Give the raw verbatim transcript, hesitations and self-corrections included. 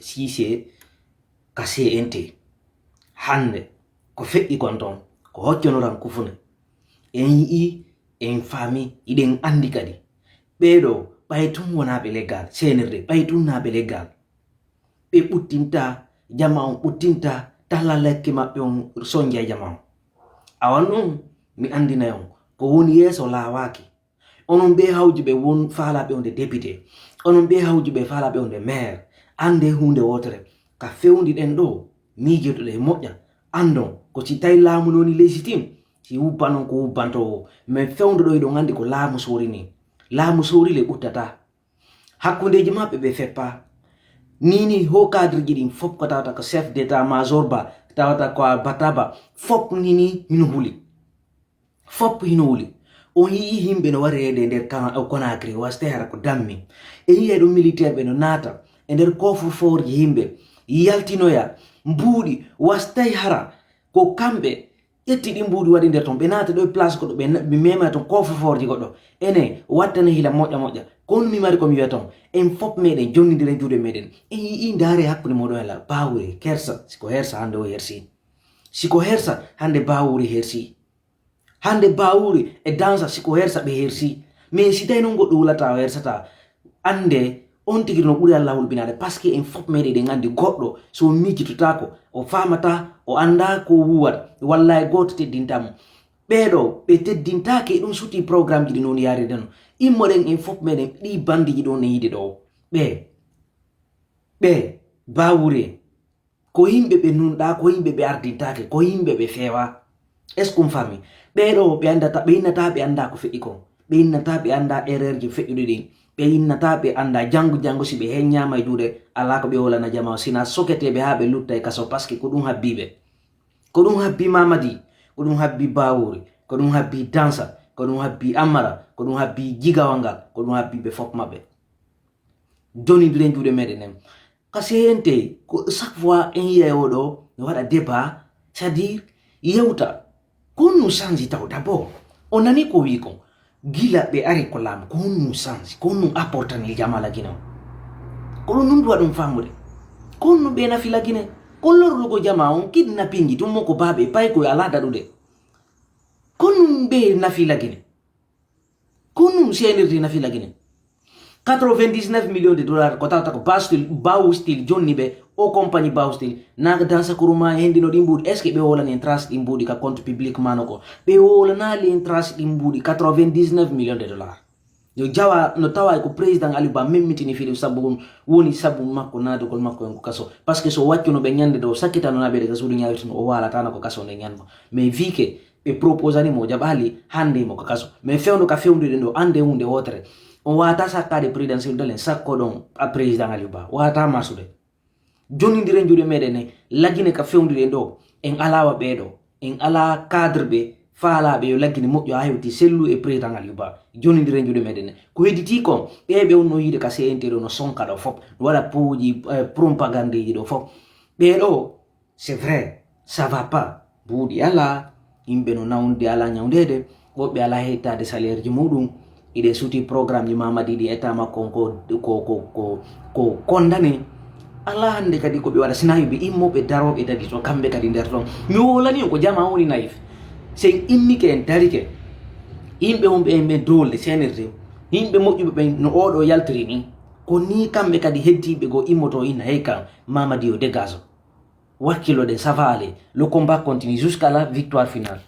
Siise ka C N T. Hannde ko feƴƴi kon ton, ko hocconoran kufune. En yi'i, en faami, iɗen anndi kadi. Ɓee ɗoo, ɓay tun wonaa ɓe leggal, seenirde, ɓay tun naa ɓe leggal. Ɓe ɓuttinta jama on, ɓuttinta talla lekke maɓɓe on, sonja jama on. Awa non, mi anndinay on, ko woni yeeso laawaaki. Onon ɓee hawjuɓe won faalaaɓe wonde député, onon ɓee hawjuɓe faalaaɓe wonde maire, anndee huunde wootere. Ka fewndiɗen ɗoo, miijotoɗen moƴƴa, anndon ko si tawi laamu no woni légitime, si wubbanon ko wubbanto woo. Mais fewndo ɗoo hiɗon anndi ko laamu soori nii. Laamu soori le ɓuttataa. Hakkundeeji maɓɓe ɓe feppaa. Nii nii haut cadre ji ɗin fof ko tawata ko chef d'état-major ba, tawata ko a bataba, fof nii nii hino huli. Fof hino wuli. On yi'i yimɓe no wareede e nder Ka-, Conakry, wasta hara ko dammi. En yi'ay ɗum militaire ɓe no naata e nder coffre-fort ji yimɓe, yaltinoya mbuuɗi, wastay hara ko kamɓe ƴetti ɗin mbuuɗi waɗi nder ton. Ɓe naata ɗo e place goɗɗo, ɓe na-, ɓe mema ton coffre-fort ji goɗɗo. Ene wattane hila moƴƴa moƴƴa. Kono mi mari ko mi wi'a ton. En fof meɗen jonnindiren juuɗe meɗen. En yi'i ndaare hakkunde moɗon e la bawure, kersa, siko hersa hannde o hersi. Siko hersa hannde bawure hersi. Hannde bawure e dansa siko hersa ɓe hersi. Mais si tawi non goɗɗo wulata o hersata, annde on tigi no ɓuri Allah hulɓinaade, parce que en fof meɗen eɗen anndi goɗɗo so miijitotaako, o faamata, o annda ko wuwata, walla e gooto teddinta mo. Ɓee ɗoo, ɓe teddintaake, e ɗum suuti programme ji ɗi non yaarede no. Immoɗen en fof meɗen ɗi bandiji ɗon e yiide ɗoo. Ɓe, ɓe, bawure, ko yimɓe ɓe nunɗaa, ko yimɓe ɓe ardintaake, ko yimɓe ɓe feewaa. Est-ce qu'on faami? Ɓee ɗoo, ɓe anndata, ɓe innata, ɓe annda ko feƴƴi kon. Ɓe innata, ɓe annda erreur ji feƴƴuɗi ɗin. Ɓe innata, ɓe annda janngo, janngo si ɓe heññaama e juuɗe, alaa ko ɓe wolana jama o, sina soketeeɓe haa ɓe lutta e kaso, parce que ko ɗum habbii ɓe. Ko ɗum habbii Mamadi, ko ɗum habbii Bawuri, ko ɗum habbii Dansa, ko ɗum habbii Amara, ko ɗum habbii Jigawa ngal, ko ɗum habbii ɓe fof maɓɓe. Jonindiren juuɗe meɗen en. Ka C N T, ko chaque fois en yiyay o ɗoo no waɗa débat, c'est-à-dire yewta. Ko honɗum change taw d'abord? O nani ko wi kon. Gila ɓe ari ko laamu, ko honɗum change? Ko honɗum apportani jama la Guinée o? Ko ɗum ɗum ɗum waɗum famude. Ko honɗum ɓe nafi la Guinée? Ko lorlugo jama on, kidnapping ji, ɗum mo ko baaɓe pay ko alaa daɗude. Ko honɗum ɓe nafi la Guinée? Ko honɗum C N R D nafi la Guinée? Quatre-vingt-dix-neuf millions de dollars ko tawata ko Bawustil, Bawustil jonni ɓe, o compagnie Bawustil, naaka Dansa Kuruma e henndino ɗin mbuuɗi. Est-ce que ɓe wolani en trace ɗin mbuuɗi ka compte public mano ko? Ɓe wolanaali en trace ɗin mbuuɗi, quatre-vingt-dix-neuf millions de dollars. Yo jawa, no tawa ko président Aliou Ba memmitini fii ɗum, sabu ɗum woni sabu makko naatugol makko en ko kaso. Parce que so waccuno ɓe ñande ɗo, sakkitano naɓe ɗe ka suudu ñaawirtino, o waalataano ko kaso nde ñanma. Mais vu que ɓe proposani mo, o jaɓaali, hannde mo ko kaso. Mais fewndo ka fewnduɗen ɗo, annde huunde wootere. On waata sakkaade président Cellou Dalein, sakko ɗon a président Aliou Ba. Waata masude. Jonindiren juuɗe meɗen ne, la Guinée ka fewnduɗen ɗo, en alaa wa ɓee ɗo. En alaa cadre ɓe faalaaɓe yo la Guinée moƴƴo haa hewti Cellou e président Aliou Ba. Jonindiren juuɗe meɗen ne. Ko hedditii kon, ɓee ɓe wonno yiide ka C N T ɗo no sonka ɗo fof. No waɗa puuji, eh, propagande ji ɗo fof. Ɓee ɗo, c'est vrai, ça va pas. Buuɗi alaa, yimɓe no nawnude alaa ñawndeede, woɓɓe alaa heɗtaade salaire ji muɗum. Iɗen suuti programme ji Mamadi ɗi état makko on ko, ko, ko, ko, ko condamné. Alaa hannde kadi ko ɓe waɗa, sinaa yo ɓe immo ɓe daroo ɓe tagi to, kamɓe kadi nder ton. Mi wolani on ko jama woni naif. Si en immike en darike, yimɓe wonɓe en ɓen doolde, C N R D, yimɓe moƴƴuɓe ɓen no oo ɗo yaltiri ni, ko nii kamɓe kadi heddiiɓe goo immoto inna hey kan, Mamadi yo dégage. Wakkiloɗen, ça va aller. Le combat continue jusqu'à la victoire finale.